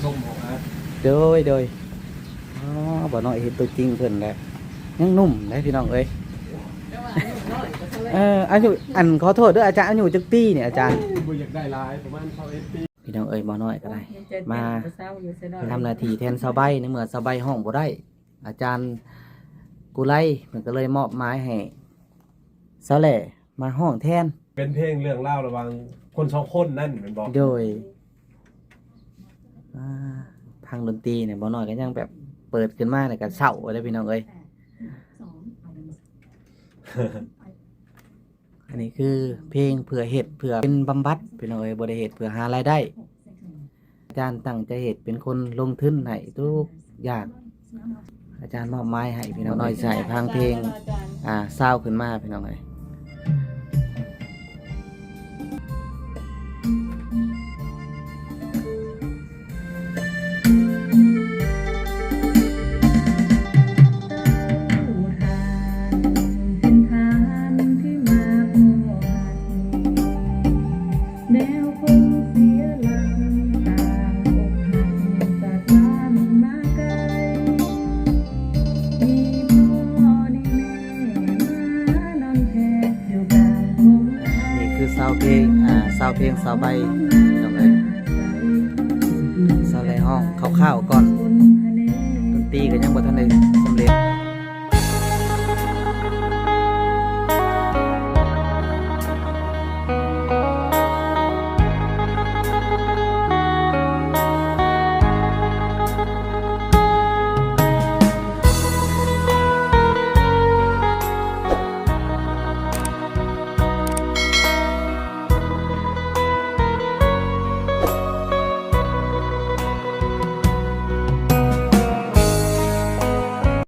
ຊົມຂອງອາ ໂດຍ ໂດຍ. ອໍ ບ່າວນ້ອຍເຫັນຕົວຈິງເພິ່ນແລ້ວ ຍັງໜຸ່ມເດ້ພີ່ນ້ອງເອີຍ. ແຕ່ວ່າອາຍຸນ້ອຍກໍເທົ່າແລ້ວ ເອີ ອາຍຸ ອັນ ຂໍໂທດເດີອາຈານ ອາຍຸຈັກປີນີ້ອາຈານ? ບໍ່ຢາກໄດ້ຫຼາຍ ປະມານຊາວເອັດປີ. ພີ່ນ້ອງເອີຍ ບ່າວນ້ອຍກໍໄດ້ ໂອ້ຍ ຍັງແຈກ ມາ ແຈ່ມຢູ່ຊາວຢູ່ຊະເນາະ ທຳໜ້າທີ່ແທນສາວໃບ ໃນເມື່ອສາວໃບຮ້ອງບໍ່ໄດ້ ອາຈານກຸໄລເພິ່ນກໍເລີຍມອບໝາຍໃຫ້ສາວແຫຼມາຮ້ອງແທນ. ເປັນເພງເລື່ອງລາວລະຫວ່າງຄົນສອງຄົນນັ້ນແມ່ນບໍ່? ໂດຍ. ອ່າ ຟັງດົນຕີນີ້ ບ່າວນ້ອຍກໍຍັງແບບເປີດຂຶ້ນມາແລ້ວກໍເສົ້າເລີຍພີ່ນ້ອງເອີຍ. ອັນນີ້ຄືເພງເພື່ອເຮັດ ເພື່ອເປັນບຳບັດພີ່ນ້ອງເອີຍ ບໍ່ໄດ້ເຮັດເພື່ອຫາລາຍໄດ້. ອາຈານຕັ້ງໃຈເຮັດ ເປັນຄົນລົງທຶນໃຫ້ທຸກຢ່າງ ອາຈານມອບໝາຍໃຫ້ພີ່ນ້ອງ. ນ້ອຍໃສ່ພັງເພງ ອ່າ ຊາວຂຶ້ນມາພີ່ນ້ອງເອີຍ. ນີ້ຄືຊາວເພງ ອ່າ ຊາວເພງສາວໃບ ພີ່ນ້ອງເອີຍ. ສາວແຫຼຮ້ອງຄ່າວໆກ່ອນ ດົນຕີກໍຍັງບໍ່ທັນໄດ້ສຳເລັດ.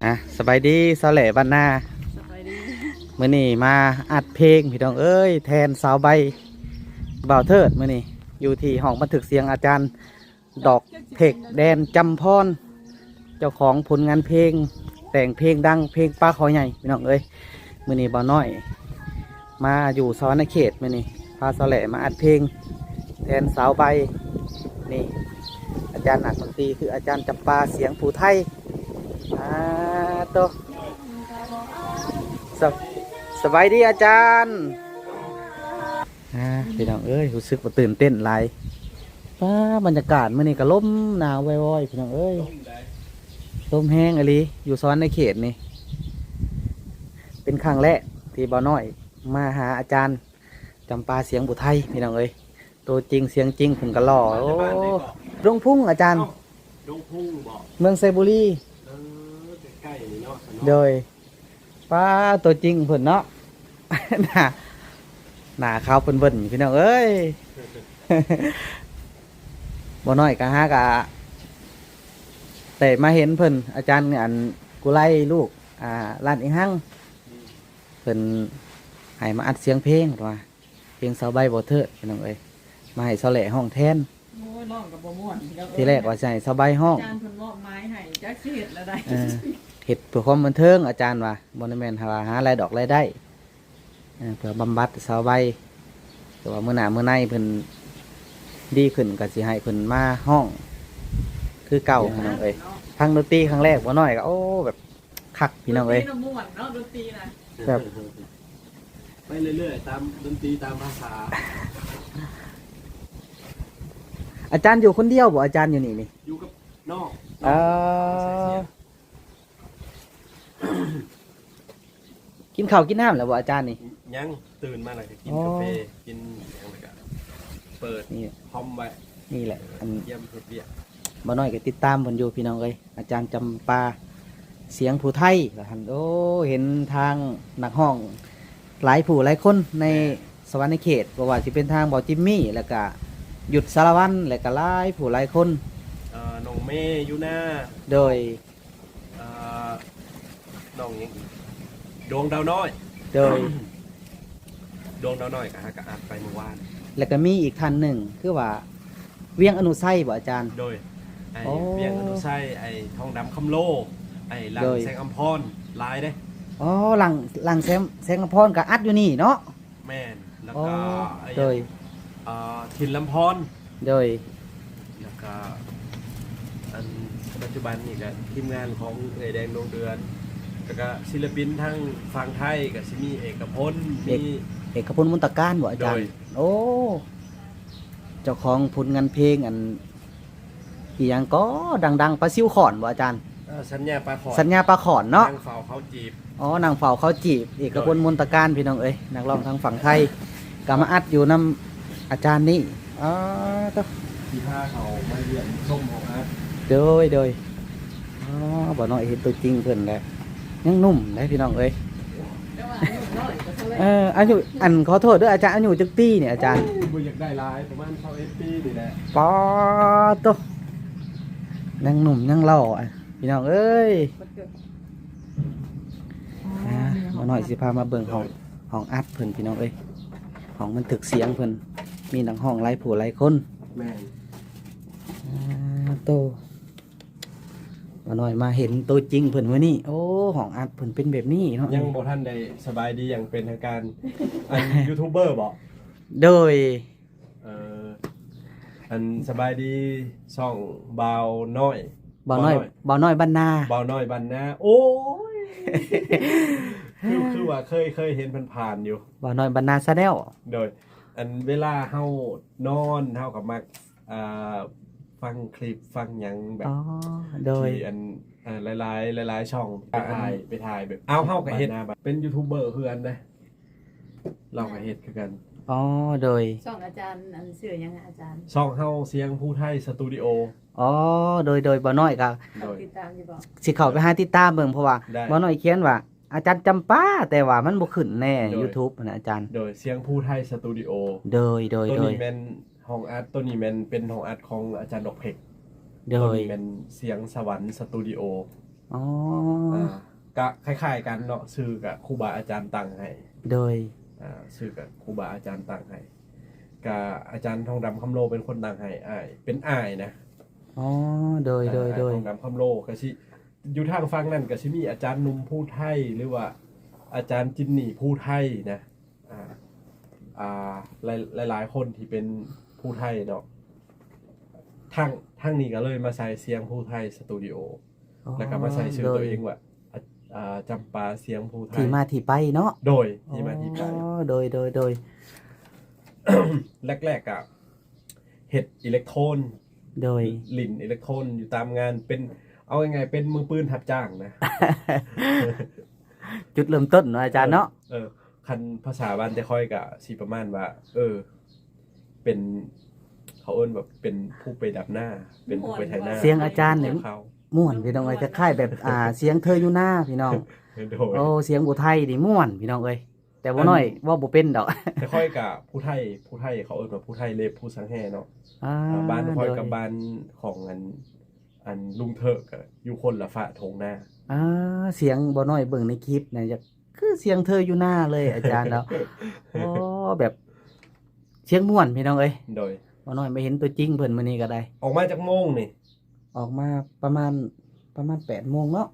ອ່ະ ສະບາຍດີ ສາວແຫຼບ້ານນາ. ສະບາຍດີ. ມື້ນີ້ມາອັດເພງພີ່ນ້ອງເອີຍ ແທນສາວໃບ ບ່າວເທີດ. ມື້ນີ້ຢູ່ທີ່ຫ້ອງບັນທຶກສຽງອາຈານ ດອກເພັກແດນຈຳພອນ ເຈົ້າຂອງຜົນງານເພງ ແຕ່ງເພງດັງ ເພງປາຄໍໃຫຍ່ ພີ່ນ້ອງເອີຍ. ມື້ນີ້ບ່າວນ້ອຍມາຢູ່ສະຫວັນນະເຂດ ມື້ນີ້ພາສາວແຫຼມາອັດເພງແທນສາວໃບ. ນີ້ອາຈານນັກດົນຕີຄືອາຈານຈຳປາ ສຽງຜູ້ໄທ. ອ່າ ໂຕ ສະ ສະບາຍດີອາຈານ. ອ່າ ພີ່ນ້ອງເອີຍ ຮູ້ສຶກວ່າຕື່ນເຕັ້ນຫຼາຍ. ປ້າ ບັນຍາກາດມື້ນີ້ກໍລົມໜາວວອຍໆ ພີ່ນ້ອງເອີຍ ລົມແຮງອີ່ຫຼີ. ຢູ່ສະຫວັນນະເຂດນີ້ ເປັນຄັ້ງແລກທີ່ບ່າວນ້ອຍມາຫາອາຈານຈຳປາ ສຽງຜູ້ໄທ ພີ່ນ້ອງເອີຍ. ໂຕຈິງສຽງຈິງເພິ່ນກໍຫຼໍ່. ໂອ້ ດງພຸງອາຈານ. ເອົ້າ ດົງພຸງບໍ? ເມືອງໄຊບູລີ. ເອີ ໃກ້ໆນີ້ເນາະ. ໂດຍ. ປ້າ ຕົວຈິງເພິ່ນເນາະ ໜ້າ ໜ້າຂາວເບິ່ນໆ ພີ່ນ້ອງເອີຍ. ບໍ່ນ້ອຍກະຫາກະໄດ້ມາເຫັນເພິ່ນ ອາຈານ ອັນ ກຸໄລ ລູກ ອ່າ ລ້ານອີ່ຮັ່ງ ເພິ່ນໃຫ້ມາອັດສຽງເພງ ວ່າ ເພງສາວໃບບໍ່ເທີດ ພີ່ນ້ອງເອີຍ ມາໃຫ້ສາວແຫຼຮ້ອງແທນ. ໂອ້ຍ ຮ້ອງກໍບໍ່ມ່ວນ ພີ່ນ້ອງເອີຍ. ທີແລກວ່າຊິໃຫ້ສາວໃບຮ້ອງ ອາຈານເພິ່ນມອບໝາຍໃຫ້ ຈັກຊິເຮັດແນວໃດ. ເອີ ເຮັດເພື່ອຄວາມບັນເທີງ ອາຈານວ່າ ບໍ່ແມ່ນວ່າຫາລາຍດອກລາຍໄດ້. ເອີ ເພື່ອບຳບັດສາວໃບ ແຕ່ວ່າມື້ໜ້າມື້ໃນເພິ່ນດີຂຶ້ນ ກໍຊິໃຫ້ເພິ່ນມາຮ້ອງຄືເກົ່າ ພີ່ນ້ອງເອີຍ. ຟັງດົນຕີຄັ້ງແລກ ບໍ່ນ້ອຍກໍ ໂອ້ ແບບ ຄັກ ພີ່ນ້ອງເອີຍ. ດົນຕີນະມ່ວນເນາະ ດົນຕີນະ ແບບ ໄປເລື້ອຍໆ ຕາມດົນຕີຕາມພາສາ. ອາຈານຢູ່ຄົນດຽວບໍ່ ອາຈານຢູ່ນີ້ນີ້? ຢູ່ກັບນ້ອງ. ເອີ ກິນເຂົ້າກິນນ້ຳແລ້ວບໍ່ອາຈານນີ້? ຍັງ. ຕື່ນມາແລ້ວກໍກິນກາເຟ ອໍ ກິນຫຍັງ ແລ້ວກໍເປີດ ນີ້ ຄອມໄວ້. ນີ້ແຫຼະ ອັນ ຢ້ຽມເຮັດວຽກ. ບໍ່ນ້ອຍກໍຕິດຕາມເພິ່ນຢູ່ ພີ່ນ້ອງເອີຍ ອາຈານຈຳປາ ສຽງຜູ້ໄທ ວ່າຊັ້ນ. ໂອ້ ເຫັນທາງນັກຮ້ອງຫຼາຍຜູ້ຫຼາຍຄົນໃນ ແມ່ນ ສະຫວັນນະເຂດ ບໍ່ວ່າຊິເປັນທາງບ່າວຈິມມີ ແລ້ວກະ ຢຸດສາລະວັນ ແລ້ວກະຫຼາຍຜູ້ຫຼາຍຄົນ. ເອີ ນ້ອງເມ ຢູ່ນາ. ໂດຍ. ເອີ ນ້ອງຫຍັງອີກ? ດວງດາວນ້ອຍ. ໂດຍ. ດວງດາວນ້ອຍກໍຫາກະອັດໄປມື້ວານ. ແລ້ວກໍມີອີກທ່ານໜຶ່ງ ຄືວ່າ ວຽງອະນຸໄຊບໍ່ອາຈານ? ໂດຍ. ໄອ້ ໂອ້ ວຽງອະນຸໄຊ ໄອ້ທອງດຳຄຳໂລ ໄອ້ຫຼັ່ງ ໂດຍ ແສງອຳພອນ ຫຼາຍເດ້. ອໍ ຫຼັ່ງ ຫຼັ່ງແສງ ແສງອຳພອນກໍອັດຢູ່ນີ້ເນາະ? ແມ່ນ. ແລ້ວກໍ ອໍ ໄອ້ ໂດຍ ເອີ ຖິ່ນລຳພອນ. ໂດຍ. ແລ້ວກໍ ອັນປັດຈຸບັນນີ້ກໍທີມງານຂອງເອື້ອຍແດງ ດວງເດືອນ ແລ້ວກໍສິນລະປິນທາງຝັ່ງໄທ ກໍຊິມີເອກະພົນ ເອກ- ມີ ເອກະພົນ ມົນຕະການບໍ່ອາຈານ? ໂດຍ ໂອ້ ເຈົ້າຂອງຜົນງານເພງອັນ ອີ່ຫຍັງກໍດັງໆ ປາຊິວຂອນບໍ່ອາຈານ? ເອີ ສັນຍາປາຂອນ ສັນຍາປາຂອນເນາະ ນັ່ງເຝົ້າເຂົາຈີບ. ອໍ ນັ່ງເຝົ້າເຂົາຈີບ ເອກະພົນ ໂດຍ ມົນຕະການ ພີ່ນ້ອງເອີຍ ນັກຮ້ອງທາງຝັ່ງໄທ ກໍມາອັດຢູ່ນຳອາຈານນີ້. ອໍ ໂຕ ທີ່ພາເຂົາມາຢ້ຽມຊົມຫ້ອງອັດ. ໂດຍ ໂດຍ. ອໍ ບ່າວນ້ອຍເຫັນຕົວຈິງເພິ່ນແລ້ວ ຍັງໜຸ່ມເດ້ ພີ່ນ້ອງເອີຍ. ແຕ່ວ່າອາຍຸນ້ອຍກໍຊະແລ້ວ. ເອີ ອາຍຸ ອັນ ຂໍໂທດເດີອາຈານ ອາຍຸຈັກປີນີ້ອາຈານ? ໂອ້ຍ ບໍ່ຢາກໄດ້ຫຼາຍ ປະມານຊາວເອັດປີນີ້ແຫຼະ. ປາໂຕ ຍັງໜຸ່ມຍັງຫຼໍ່ ພີ່ນ້ອງເອີຍ. ອ່າ ບ່າວນ້ອຍຊິພາມາເບິ່ງຫ້ອງ ໂດຍ ຫ້ອງອັດເພິ່ນ ພີ່ນ້ອງເອີຍ ຫ້ອງບັນທຶກສຽງເພິ່ນ ມີນັກຮ້ອງຫຼາຍຜູ້ຫຼາຍຄົນ. ແມ່ນ. ອ່າ ໂຕ ບ່າວນ້ອຍມາເຫັນໂຕຈິງເພິ່ນມື້ນີ້ ໂອ້ ຫ້ອງອັດເພິ່ນເປັນແບບນີ້ເນາະ. ຍັງບໍ່ທັນໄດ້ສະບາຍດີຢ່າງເປັນທາງການ ອັນ ຢູທູບເບີບໍ? ໂດຍ. ເອີ ອັນ ສະບາຍດີຊ່ອງບ່າວນ້ອຍ ບ່າວນ້ອຍ ບ່າວນ້ອຍ ບ່າວນ້ອຍບ້ານນາ ບ່າວນ້ອຍບ້ານນາ. ໂອ້ຍ ຄື ຄືວ່າເຄີຍ ເຄີຍເຫັນຜ່ານໆຢູ່ ບ່າວນ້ອຍບ້ານນາ Channel. ໂດຍ ອັນເວລາເຮົານອນ ເຮົາກໍມັກ ອ່າ ຟັງຄລິບຟັງຫຍັງແບບ ອໍ ໂດຍ ທີ່ອັນ ເອີ ຫຼາຍໆ ຫຼາຍໆຊ່ອງໄປຖ່າຍ ໄປຖ່າຍແບບ ເອົາ ເຮົາກໍເຮັດເປັນຢູທູບເບີຄືກັນເດ້. ລາວກໍເຮັດຄືກັນ. ອໍ ໂດຍ. ຊ່ອງອາຈານ ອັນ ຊື່ຫຍັງອາຈານ? ຊ່ອງເຮົາ ສຽງພູໄທສະຕູດິໂອ. ອໍ ໂດຍ ໂດຍ. ບ່າວນ້ອຍກໍ ໂດຍ ຕິດຕາມຢູ່ບໍ່? ຊິເຂົ້າໄປຫາຕິດຕາມເບິ່ງ ເພາະວ່າ ໄດ້ ບ່າວນ້ອຍຂຽນວ່າ ອາຈານຈຳປາ ແຕ່ວ່າມັນບໍ່ຂຶ້ນໃນ ໂດຍ ຢູທູບຫັ້ນນະອາຈານ. ໂດຍ ສຽງພູໄທສະຕູດິໂອ. ໂດຍ ໂດຍ ໂຕນີ້ແມ່ນຫ້ອງອັດ ໂຕນີ້ແມ່ນເປັນຫ້ອງອັດຂອງອາຈານດອກເພັກ. ໂດຍ ໂຕນີ້ແມ່ນສຽງສະຫວັນສະຕູດິໂອ. ອໍ ອ່າ ກະຄ້າຍໆກັນເນາະ ຊື່ກະຄູບາອາຈານຕັ້ງໃຫ້. ໂດຍ ອ່າ ຊື່ກະຄູບາອາຈານຕັ້ງໃຫ້ ກະອາຈານທອງດຳຄຳໂລເປັນຄົນຕັ້ງໃຫ້ ອ້າຍ ເປັນອ້າຍນະ. ອໍ ໂດຍ ອ່າ ໂດຍ ອ້າຍ ໂດຍ ທອງດຳຄຳໂລ ກະຊິຢູ່ທາງຝັ່ງນັ້ນ ກະຊິມີອາຈານໜຸ່ມພູໄທ ຫຼືວ່າອາຈານຈິນນີ້ພູໄທນະ. ອ່າ ອ່າ ຫຼາຍ ຫຼາຍໆຄົນທີ່ເປັນຜູ້ໄທເນາະ ທາງ ທາງນີ້ກໍເລີຍມາໃສ່ສຽງພູໄທສະຕູດິໂອ ອໍ ແລ້ວກໍມາໃສ່ຊື່ ໂດຍ ຕົວເອງວ່າ ອາ ອ່າ ຈຳປາສຽງພູໄທ ທີ່ມາທີ່ໄປເນາະ. ໂດຍ ທີ່ມາທີ່ໄປ. ອໍ ໂດຍ ໂດຍ ໂດຍ. ແລກໆກໍເຮັດອີເລັກໂທນ ໂດຍ ຫຼິ້ນອີເລັກໂທນຢູ່ຕາມງານ ເປັນ ເອົາງ່າຍໆ ເປັນມືປືນຮັບຈ້າງນະ ຈຸດເລີ່ມຕົ້ນເນາະອາຈານເນາະ. ເອີ ເອີ ຄັນພາສາບ້ານແຕ່ຂ້ອຍກະຊິປະມານວ່າ ເອີ ເປັນ ເຂົາເອີ້ນວ່າເປັນຜູ້ໄປດຳນາ ເປັນຜູ້ໄປໄຖນາ. ສຽງອາຈານນີ້ມ່ວນພີ່ນ້ອງເອີຍ ຄ້າຍໆແບບ ອ່າ ສຽງເທີຢູ່ນາພີ່ນ້ອງ. ໂດຍ. ໂອ້ ສຽງຜູ້ໄທນີ້ມ່ວນພີ່ນ້ອງເອີຍ ແຕ່ບໍ່ນ້ອຍເວົ້າບໍ່ເປັນດອກ. ແຕ່ຂ້ອຍກະຜູ້ໄທ ຜູ້ໄທ ເຂົາເອີ້ນວ່າຜູ້ໄທເລັບ ຜູ້ສັງແຮເນາະ. ອ່າ ບ້ານຂ້ອຍກັບ ໂດຍ ບ້ານຂອງອັນ ອັນລຸງເທີກະຢູ່ຄົນລະຝາກທົ່ງນາ. ອ່າ ສຽງບໍ່ນ້ອຍເບິ່ງໃນຄລິບນະ ຢາກ ຄືສຽງເທີຢູ່ນາເລີຍອາຈານເນາະ. ໂອ້ ແບບສຽງມ່ວນພີ່ນ້ອງເອີຍ. ໂດຍ. ບໍ່ນ້ອຍມາເຫັນຕົວຈິງເພິ່ນມື້ນີ້ກໍໄດ້. ອອກມາຈັກໂມງນີ້? ອອກມາປະມານ ປະມານແປດໂມງເນາະ.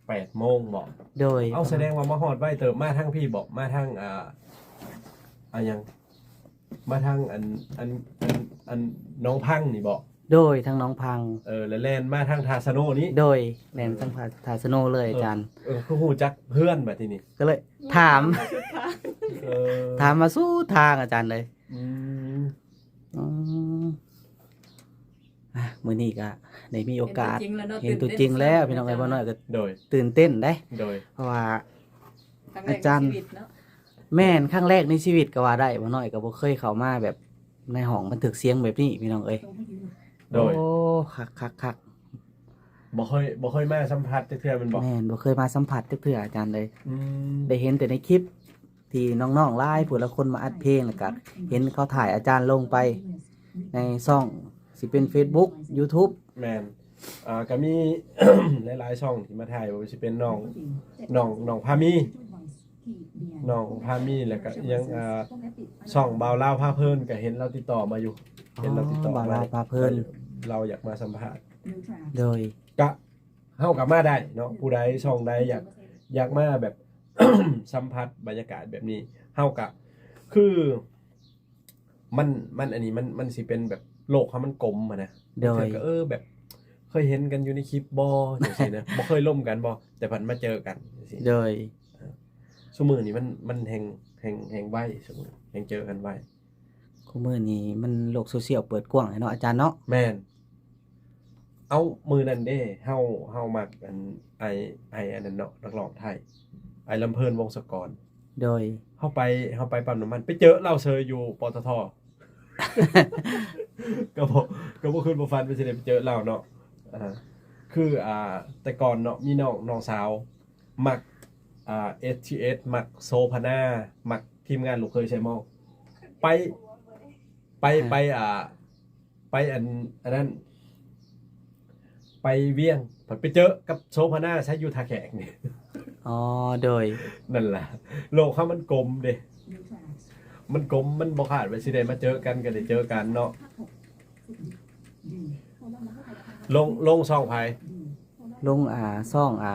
ແປດໂມງບໍ? ໂດຍ. ເອົ້າ ສະແດງວ່າມາຮອດໄວເຕີບ. ມາທາງພີ້ບໍ? ມາທາງ ອ່າ ອາຫຍັງ? ມາທາງອັນ ອັນ ອັນ ອັນໜອງພັງນີ້ບໍ? ໂດຍ ທາງໜອງພັງ. ເອີ ແລ້ວແລ່ນມາທາງທ່າສະໂນນີ້? ໂດຍ ແລ່ນທາງ ເອີ ທ່າ ທ່າສະໂນເລີຍ ເອີ ອາຈານ. ເອີ ຄືຮູ້ຈັກເຮືອນບາດທີນີ້? ກໍເລີຍຖາມ ເອີ ຖາມມາສຸດທາງອາຈານເລີຍ. ອືມ ອືມ. ອ່ະ ມື້ນີ້ກໍໄດ້ມີໂອກາດເຫັນຕົວຈິງແລ້ວເນາະ ເຫັນຕົວຈິງແລ້ວ ພີ່ນ້ອງເອີຍ. ບໍ່ນ້ອຍກໍ ໂດຍ ຕື່ນເຕັ້ນເດ້ ໂດຍ ເພາະວ່າ ຄັ້ງແລກໃນຊີວິດເນາະ ອາຈານ ແມ່ນ ຄັ້ງແລກໃນຊີວິດກໍວ່າໄດ້. ບໍ່ນ້ອຍກໍບໍ່ເຄີຍເຂົ້າມາແບບໃນຫ້ອງບັນທຶກສຽງແບບນີ້ ພີ່ນ້ອງເອີຍ. ໂດຍ. ໂອ້ ຄັກໆໆ ບໍ່ເຄີຍ ບໍ່ເຄີຍມາສຳຜັດຈັກເທື່ອແມ່ນບໍ່? ແມ່ນ ບໍ່ເຄີຍມາສຳຜັດຈັກເທື່ອອາຈານເອີຍ. ອືມ ໄດ້ເຫັນແຕ່ໃນຄລິບ ທີ່ນ້ອງໆຫຼາຍຜູ້ລະຄົນມາອັດເພງ ແລ້ວກະເຫັນເຂົາຖ່າຍອາຈານລົງໄປໃນຊ່ອງ ຊິເປັນເຟສບຸກ ຢູທູບ. ແມ່ນ. ອ່າ ກະມີຫຼາຍໆຊ່ອງທີ່ມາຖ່າຍ ບໍ່ວ່າຊິເປັນນ້ອງ ນ້ອງ ນ້ອງພາມີ ນ້ອງພາມີ ແລ້ວກະອີ່ຫຍັງ ອ່າ ຊ່ອງບ່າວລາວພາເພີນ ກະເຫັນລາວຕິດຕໍ່ມາຢູ່. ອໍ ເຫັນລາວຕິດຕໍ່ ບ່າວລາວພາເພີນ ລາວຢາກມາສຳພາດ. ໂດຍ. ກະ ເຮົາກໍມາໄດ້ເນາະ ຜູ້ໃດຊ່ອງໃດຢາກ ຢາກມາແບບ ສຳຜັດບັນຍາກາດແບບນີ້ ເຮົາກໍ ຄື ມັນ ມັນ ອັນນີ້ ມັນ ມັນຊິເປັນແບບໂລກເຮົາມັນກົມຫັ້ນນະ. ໂດຍ. ເທື່ອກໍ ເອີ ແບບ เคยเห็นกันอยู่ในคลิปบ่ จังซี้นะ บ่เคยล้มกันบ่ แต่พัดมาเจอกันจังซี้ โดย เออ ซุมื้อนี้มัน มันแฮ่ง แฮ่ง แฮ่งไว ซุมื้อแฮ่งเจอกันไว คุมื้อนี้มันโลกโซเชียลเปิดกว้างเนาะอาจารย์เนาะ แม่น เอ้า มื้อนั้นเด้ เฮา เฮามักอัน ไอ้ ไอ้อันนั้นเนาะ นักร้องไทย ไอ้ลำเพลิน วงศกร โดย เฮาไป เฮาไปปั๊มน้ำมัน ไปเจอลาวเสยอยู่ ปตท ก็บ่ ก็บ่คิดบ่ฝันว่าสิได้ไปเจอลาวเนาะ อ่า คือ อ่า แต่ก่อนเนาะ มีน้อง น้องสาว มัก อ่า เอสทีเอส มักโสภณา มักทีมงานลูกเขยไซมอง ไป ไป อ่า ไป อ่า ไปอัน อันนั้น ไปเวียง พัดไปเจอกับโสภณา ใช้อยู่ท่าแขกนี่ อ๋อ โดย นั่นล่ะ โลกเฮามันกลมเด้ มันกลม มันบ่คาดว่าสิได้มาเจอกัน ก็ได้เจอกันเนาะ ลง ลงช่องไผ ลง อ่า ช่อง อ่า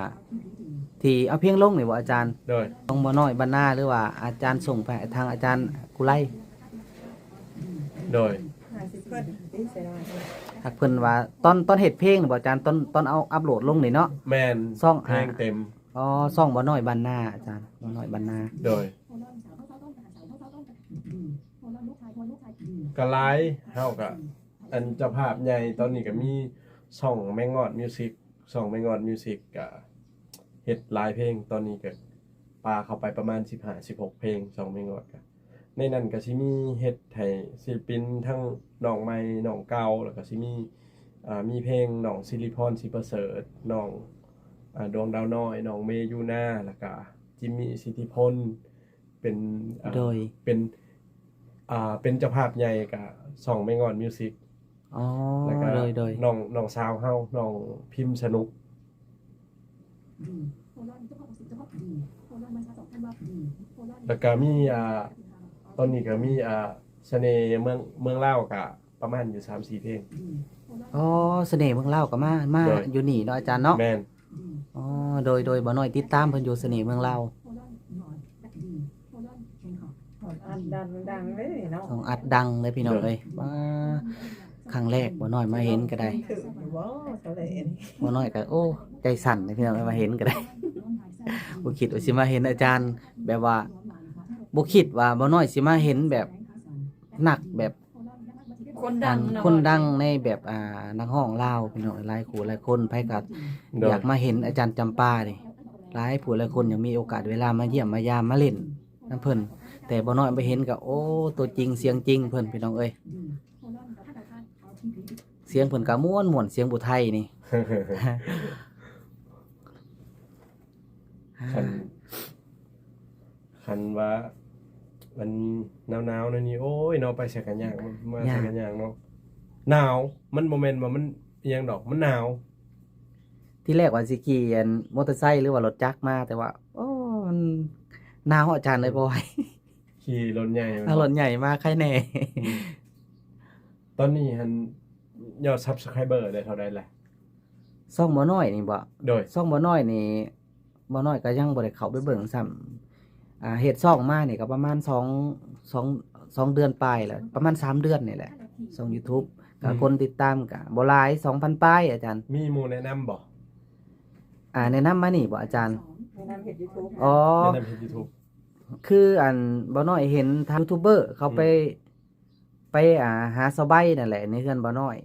ที่เอาเพลงลงนี่บ่อาจารย์ โดย ของบ่น้อยบรรณา หรือว่าอาจารย์ส่งไปทางอาจารย์กุไล โดย หากเพิ่นว่าตอน ตอนเฮ็ดเพลงนี่บ่อาจารย์ ตอน ตอนเอาอัปโหลดลงนี่เนาะ แม่น ช่อง เพลงเต็ม อ๋อ ช่องบ่น้อยบรรณา อาจารย์ บ่น้อยบรรณา โดย ก็หลาย เฮาก็ อันเจ้าภาพใหญ่ตอนนี้ก็มีช่องแมงงอดมิวสิก ช่องแมงงอดมิวสิกก็เฮ็ดหลายเพลง ตอนนี้ก็ปาเข้าไปประมาณสิบห้า สิบหกเพลง ช่องแมงงอดก็ ในนั้นก็สิมีเฮ็ดให้ศิลปินทั้งน้องใหม่น้องเก่า แล้วก็สิมี อ่า มีเพลงน้องสิริพร ศรีประเสริฐ น้อง อ่า ดวงดาวน้อย น้องเมยูนา แล้วก็จิมมี่ สิทธิพล เป็น อ่า โดย เป็น อ่า เป็นเจ้าภาพใหญ่กับช่องแม่งอนมิวสิก อ๋อ แล้วก็ โดย โดย น้อง น้องสาวเฮา น้องพิมพ์สนุก แล้วก็มี อ่า ตอนนี้ก็มี อ่า เสน่ห์เมือง เมืองลาวก็ประมาณอยู่สามสี่เพลง อ๋อ เสน่ห์เมืองลาวก็มา มา โดย อยู่นี่เนาะอาจารย์เนาะ แม่น อ๋อ โดย โดย บ่น้อยติดตามเพิ่นอยู่ เสน่ห์เมืองลาว อัดดังดังเลยเนาะ ต้องอัดดังเลยพี่น้องเอ้ย ว้า ครั้งแรกบ่น้อยมาเห็นก็ได้ ถืกอยู่บ่เท่าใด๋นี่ บ่น้อยก็ โอ้ ใจสั่นเลยพี่น้องเอ้ย มาเห็นก็ได้ บ่คิดว่าสิมาเห็นอาจารย์ แบบว่า บ่คิดว่าบ่น้อยสิมาเห็นแบบนักแบบ คนดัง อัน เนาะ คนดังในแบบ อ่า นักร้องลาวพี่น้อง หลายคู่หลายคน ไผก็ โดย อยากมาเห็นอาจารย์จำปานี่ หลายผู้หลายคนยังมีโอกาสเวลามาเยี่ยมมายามมาเล่นนำเพิ่น แต่บ่น้อยไปเห็นก็ โอ้ ตัวจริงเสียงจริงเพิ่นพี่น้องเอ้ย เสียงเพิ่นก็ม่วนๆ เสียงผู้ไทนี่ คัน คันว่ามันหนาวๆ แนวนี้ โอ๊ยเนาะ ไปไสก็ยาก มาไสก็ยากเนาะ หนาว มันบ่แม่นว่ามันอิหยังดอก มันหนาว ทีแรกว่าสิขี่อันมอเตอร์ไซค์หรือว่ารถจักรมา แต่ว่า โอ้ มันหนาวอาจารย์เอ้ย บ่ไหว ขี่รถใหญ่ เอารถใหญ่มาไคแน่ อืม ตอนนี้หั่นยอด subscriber ได้เท่าใดล่ะ ช่องบ่น้อยนี่บ่ โดย ช่องบ่น้อยนี่ บ่น้อยก็ยังบ่ได้เข้าไปเบิ่งซ้ำ อ่า เฮ็ดช่องมานี่ก็ประมาณสอง สอง สองเดือนปลายแล้ว ประมาณสามเดือนนี่แหละ ช่อง YouTube ก็ อืม คนติดตามก็บ่หลาย สองพันปลายอาจารย์ มีหมู่แนะนำบ่ อ่า แนะนำมานี่บ่อาจารย์ แนะนำเฮ็ด YouTube อ๋อ แนะนำเฮ็ด YouTube คืออันบ่น้อยเห็นทางยูทูบเบอร์เขาไป อืม ไป อ่า หาสาวใบนั่นแหละ ในเฮือนบ่น้อย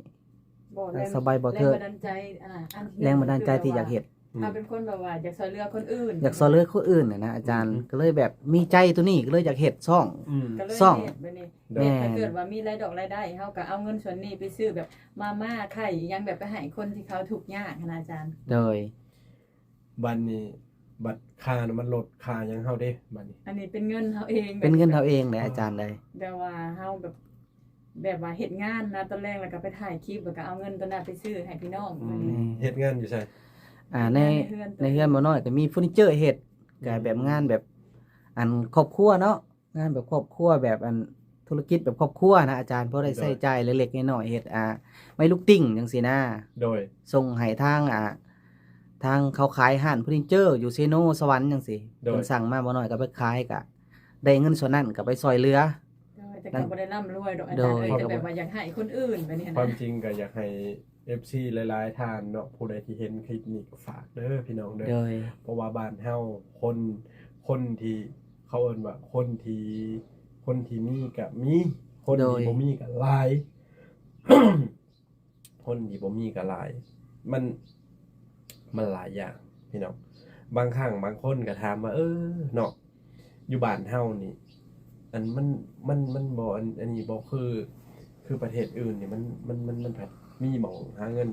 บ่ แรง สาวใบบ่เทิด แรงบันดาลใจ อ่า อัน แรงบันดาลใจที่อยากเฮ็ด อืม เราเป็นคนแบบว่าอยากช่วยเหลือคนอื่น อยากช่วยเหลือคนอื่นน่ะนะอาจารย์ อืม ก็เลยแบบมีใจตัวนี้ ก็เลยอยากเฮ็ดช่อง อืม ก็เลย ช่อง เฮ็ดแบบนี้ โดย แม่น ถ้าเกิดว่ามีรายดอกรายได้ เฮาก็เอาเงินส่วนนี้ไปซื้อแบบมาม่า ไข่ อิหยังแบบไปให้คนที่เขาทุกข์ยากหั้นนะอาจารย์ โดย บัดนี้ บัดค่าน้ำมันรถ ค่าหยังเฮาเด้ บัดนี้ อันนี้เป็นเงินเฮาเอง เป็นเงินเฮาเองแหละ อาจารย์เอ้ย แบบว่าเฮาแบบ แบบว่าเฮ็ดงานนะ ตอนแลงแล้วก็ไปถ่ายคลิป แล้วก็เอาเงินตัวนั้นไปซื้อให้พี่น้อง อืม เฮ็ดงานอยู่ไส อ่า ใน ในเฮือนตัวเอง ในเฮือนบ่น้อยก็มีเฟอร์นิเจอร์เฮ็ด ก็แบบ อืม งานแบบ อันครอบครัวเนาะ งานแบบครอบครัว แบบอันธุรกิจแบบครอบครัวนะอาจารย์ พอได้ โดย ใช้จ่ายเล็กๆน้อยๆ เฮ็ด อ่า ไม้ลูกติ่งจังซี้นะ โดย ส่งให้ทาง อ่า ทางเขาขายร้านเฟอร์นิเจอร์อยู่เซโน สวรรค์จังซี้ โดย เพิ่นสั่งมา บ่น้อยก็ไปขาย ก็ได้เงินส่วนนั้นก็ไปช่วยเหลือ โดย แต่ก็บ่ได้ร่ำรวยดอกอาจารย์เอ้ย โดย แต่แบบว่าอยากให้คนอื่นแบบนี้นะ ความจริงก็อยากให้ ເອັຟຊີຫຼາຍໆທ່ານເນາະ ຜູ້ໃດທີ່ເຫັນຄລິບນີ້ກໍຝາກເດີພີ່ນ້ອງເດີ ໂດຍ ເພາະວ່າບ້ານເຮົາຄົນ ຄົນທີ່ເຂົາເອີ້ນວ່າຄົນທີ່ ຄົນທີ່ມີກະມີ ຄົນທີ່ ໂດຍ ບໍ່ມີກະຫຼາຍ ຄົນທີ່ບໍ່ມີກໍຫຼາຍ ມັນ ມັນຫຼາຍຢ່າງພີ່ນ້ອງ ບາງຄັ້ງບາງຄົນກໍຖາມວ່າ ເອີ ເນາະ ຢູ່ບ້ານເຮົານີ້ ອັນ ມັນ ມັນ ມັນບໍ່ ອັນ ອັນນີ້ບໍ່ຄື ຄືປະເທດອື່ນນີ້ ມັນ ມັນ ມັນ ມັນພັດມີໝ່ອງຫາເງິນ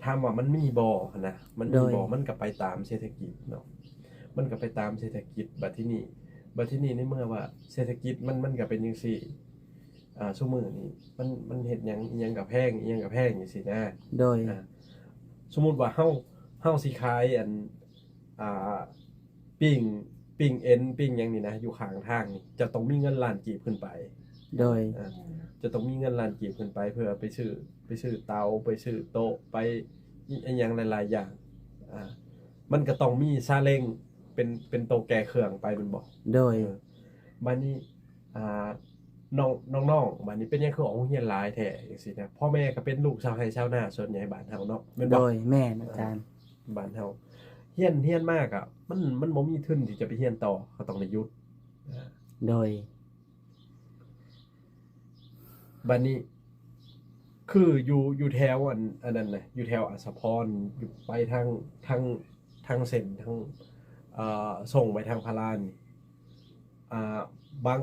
ຖາມວ່າມັນມີບໍ່ຫັ້ນນະ ມັນມີບໍ່ ໂດຍ ມັນກໍໄປຕາມເສດຖະກິດເນາະ ມັນກໍໄປຕາມເສດຖະກິດ ບັດທີນີ້ ບັດທີນີ້ໃນເມື່ອວ່າເສດຖະກິດມັນ ມັນກໍເປັນຈັ່ງຊີ້ ອ່າ ຊຸມື້ນີ້ມັນ ມັນເຮັດຫຍັງ ອີ່ຫຍັງກໍແພງ ອີ່ຫຍັງກໍແພງຈັ່ງຊີ້ນະ ໂດຍ ອ່າ ສົມມຸດວ່າເຮົາ ເຮົາຊິຂາຍອັນ ອ່າ ປີ້ງ ປີ້ງເອັນ ປີ້ງຫຍັງນີ້ນະ ຢູ່ຂ້າງທາງນີ້ ເຈົ້າຕ້ອງມີເງິນລ້ານກີບຂຶ້ນໄປ ໂດຍ ອ່າ ເຈົ້າຕ້ອງມີເງິນລ້ານກີບຂຶ້ນໄປ ເພື່ອໄປຊື້ ໄປຊື້ເຕົາ ໄປຊື້ໂຕະ ໄປອີ່ຫຍັງຫຼາຍໆຢ່າງ ອ່າ ມັນກໍຕ້ອງມີຊາເລັງ ເປັນ ເປັນໂຕແກ່ເຄື່ອງໄປແມ່ນບໍ່? ໂດຍ ເອີ ບາດນີ້ ອ່າ ນ້ອງ ນ້ອງໆ ບາດນີ້ເປັນຫຍັງຄືອອກໂຮງຮຽນຫຼາຍແທ້ຈັ່ງຊີ້ນະ ພໍ່ແມ່ກໍເປັນລູກຊາວໄຮ່ຊາວນາສ່ວນໃຫຍ່ບ້ານເຮົາເນາະ ແມ່ນບໍ່? ໂດຍ ແມ່ນອາຈານ ອ່າ ບ້ານເຮົາ ຮຽນ ຮຽນມາກໍມັນ ມັນບໍ່ມີທຶນທີ່ຈະໄປຮຽນຕໍ່ ກໍຕ້ອງໄດ້ຢຸດ ອ່າ ໂດຍ ບາດນີ້ ຄືຢູ່ ຢູ່ແຖວອັນ ອັນນັ້ນນະ ຢູ່ແຖວອາດສະພອນ ຢູ່ໄປທາງ ທາງ ທາງເສັ້ນ ທາງ ເອີ ສົ່ງໄປທາງພາລານີ້ ອ່າ ບາງ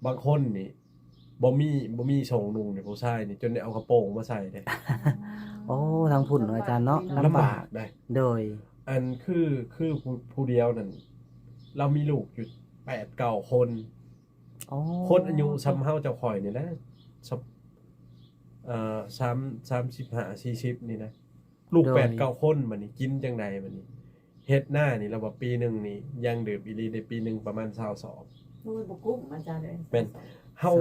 ບາງຄົນນີ້ ບໍ່ມີ ບໍ່ມີສົ້ງນຸ່ງນີ້ ຜູ້ຊາຍນີ້ ຈົນໄດ້ເອົາກະໂປງມາໃສ່ເດ້ ໂອ້ ທາງພຸ້ນເນາະອາຈານເນາະ ລຳບາກ ລຳບາກເດ້ ໂດຍ ອັນ ຄື ຄືຜູ້ ຜູ້ດຽວນັ້ນ ລາວມີລູກຢູ່ແປດເກົ້າຄົນ ອໍ ຄົນອາຍຸສ່ຳເຮົາເຈົ້າຂ້ອຍນີ້ນະ ສະ ເອີ ສາມ ສາມສິບຫ້າ ສີ່ສິບນີ້ນະ ລູກ ໂດຍ ແປດເກົ້າຄົນ ບາດນີ້ກິນຈັ່ງໃດ ບາດນີ້ເຮັດນານີ້ ລະວ່າປີໜຶ່ງນີ້ຢ່າງເດີບອີ່ຫຼີເດ້ ປີໜຶ່ງປະມານຊາວສອບ ໂອ້ຍ ບໍ່ກຸ້ມອາຈານເອີຍ ແມ່ນ ເຮົາ